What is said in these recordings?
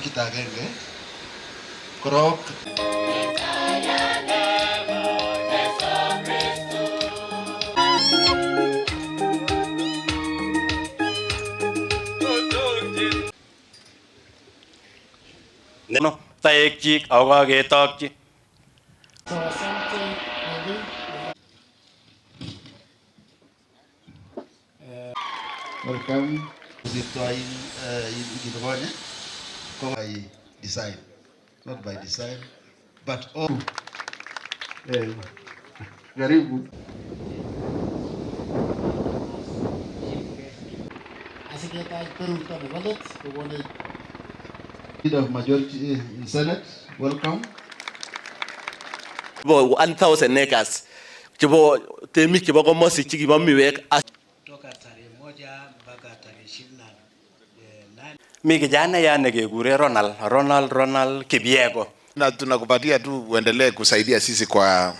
Kit agenge korok. No, taekchik ako kaketokchi. So asante Mwingi. Welcome. Kosiptoi kikonye ko by design, not by design, but all. Karibu. Asiketach berurto nebo let kokonech Leader of majority in Senate, welcome. Bo 1000 acres chebo temik chebo komosi chekibo miwek. Toka tarehe 1 mpaka tarehe 28. Mi kijana nekekure Ronald Kibiego. Na tunakupatia tu uendelee kusaidia sisi kwa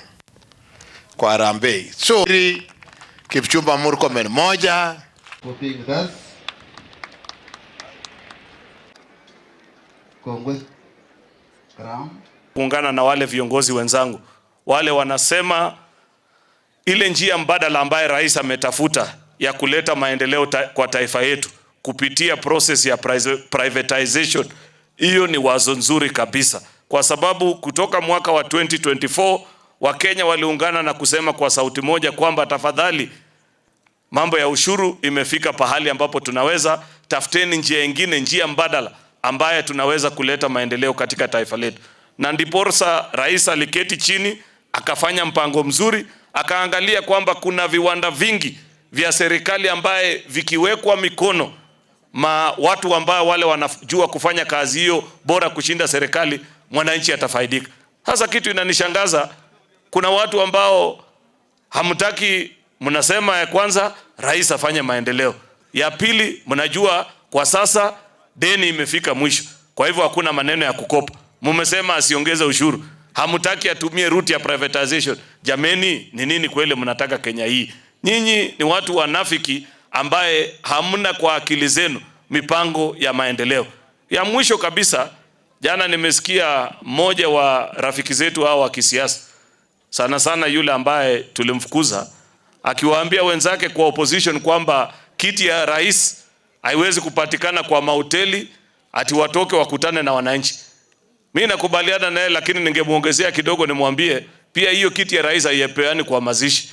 harambee. So Kipchumba Murkomen moja. For being with us. Kongwe. Crown. Kuungana na wale viongozi wenzangu wale wanasema ile njia mbadala ambaye rais ametafuta ya kuleta maendeleo kwa taifa yetu kupitia process ya privatization, hiyo ni wazo nzuri kabisa, kwa sababu kutoka mwaka wa 2024 Wakenya waliungana na kusema kwa sauti moja kwamba tafadhali, mambo ya ushuru imefika pahali ambapo tunaweza, tafuteni njia nyingine, njia mbadala ambaye tunaweza kuleta maendeleo katika taifa letu. Na ndiposa rais aliketi chini akafanya mpango mzuri, akaangalia kwamba kuna viwanda vingi vya serikali ambaye vikiwekwa mikono ma watu ambao wale wanajua kufanya kazi hiyo bora kushinda serikali, mwananchi atafaidika. Sasa kitu inanishangaza, kuna watu ambao hamtaki, mnasema ya kwanza rais afanye maendeleo, ya pili mnajua kwa sasa deni imefika mwisho, kwa hivyo hakuna maneno ya kukopa. Mmesema asiongeze ushuru, hamtaki atumie route ya privatization. Jameni, ni nini kweli mnataka Kenya hii? Nyinyi ni watu wanafiki ambaye hamna kwa akili zenu mipango ya maendeleo. Ya mwisho kabisa, jana nimesikia mmoja wa rafiki zetu hao wa kisiasa, sana sana yule ambaye tulimfukuza, akiwaambia wenzake kwa opposition kwamba kiti ya rais haiwezi kupatikana kwa mahoteli, ati watoke wakutane na wananchi. Mimi nakubaliana naye, lakini ningemuongezea kidogo, nimwambie pia hiyo kiti ya rais haipeani kwa mazishi,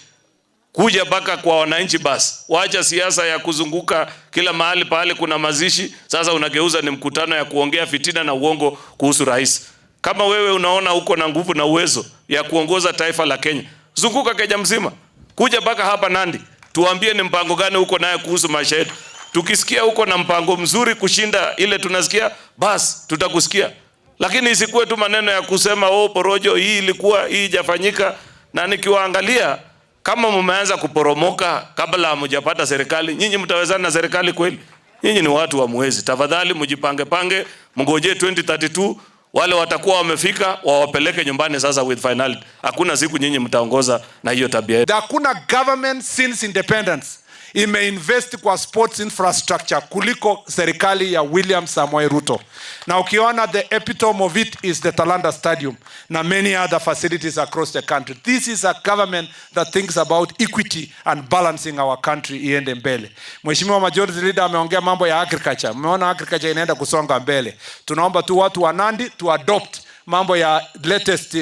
kuja mpaka kwa wananchi basi. Waacha siasa ya kuzunguka kila mahali pale kuna mazishi, sasa unageuza ni mkutano ya kuongea fitina na uongo kuhusu rais. Kama wewe unaona uko na nguvu na uwezo ya kuongoza taifa la Kenya, zunguka Kenya mzima, kuja mpaka hapa Nandi, tuambie ni mpango gani uko naye kuhusu maisha yetu. Tukisikia uko na mpango mzuri kushinda ile tunasikia, basi tutakusikia. Lakini isikuwe tu maneno ya kusema oh, porojo hii ilikuwa hii haijafanyika. Na nikiwaangalia kama mmeanza kuporomoka kabla hamjapata serikali, nyinyi mtawezana na serikali kweli? Nyinyi ni watu wa mwezi. Tafadhali mjipange pange, mngojee 2032 wale watakuwa wamefika wawapeleke nyumbani sasa with finality. Hakuna siku nyinyi mtaongoza na hiyo tabia. Hakuna government since independence imeinvest kwa sports infrastructure kuliko serikali ya William Samoei Ruto. Na ukiona the epitome of it is the Talanta Stadium na many other facilities across the country. This is a government that thinks about equity and balancing our country iende mbele. Mheshimiwa Majority Leader ameongea mambo ya agriculture. Mmeona agriculture inaenda kusonga mbele. Tunaomba tu watu wa Nandi to adopt mambo ya latest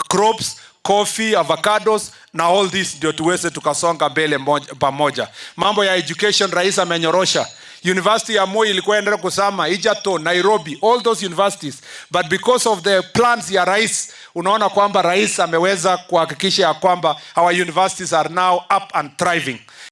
crops, coffee, avocados na all this ndio tuweze tukasonga mbele pamoja. Mambo ya education rais amenyorosha. University ya Moi ilikuwa endelea kusama, Egerton, Nairobi, all those universities. But because of the plans ya rais, unaona kwamba rais ameweza kuhakikisha ya kwamba our universities are now up and thriving.